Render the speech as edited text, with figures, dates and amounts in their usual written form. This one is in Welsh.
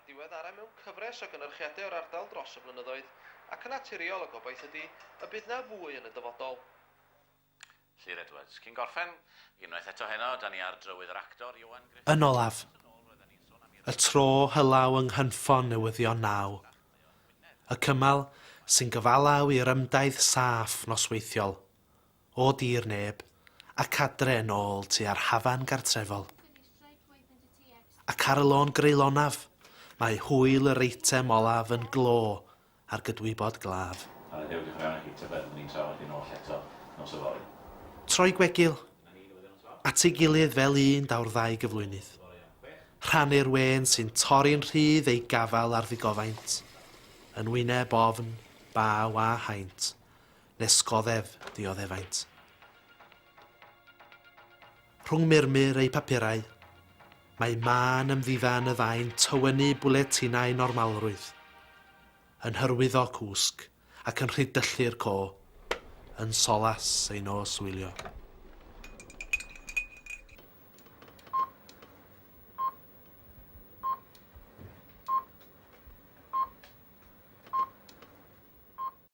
diweddara mewn cyfres o gynyrchiadau o'r ardal dros y blynyddoedd, ac yn naturiol y gobaith ydy y bydd 'na fwy yn y dyfodol. Llŷr Edwards. Cyn gorffen, unwaith eto heno, da ni ar drywydd yr actor, Ioan Gruffudd. Yn olaf, y tro hylaw yng nghynffon newyddion naw. Y cymal sy'n gyfalaw i'r ymdaith saff nosweithiol, o dir neb, ac adre yn ôl tua'r hafan gartrefol. Ac ar y lôn greulonaf, mae hwyl yr eitem olaf yn glo ar gydwybod glaf. Hanner Duw, diolch yn fawr iawn i chi, tybed fyddwn ni'n trafod hyn oll eto nos yfory. Troi gwegil at ei gilydd fel un daw'r ddau gyflwynydd. Rhannu'r wên sy'n torri'n rhydd ei gafael ar ddigofaint, yn wyneb ofn, baw a haint, nes goddef dioddefaint. Rhwng murmur eu papurau, mae mân ymddiddan y ddau'n tywynnu bwletinau normalrwydd, yn hyrwyddo cwsg ac yn rhidyllu'r co, yn solas ei nos wylio.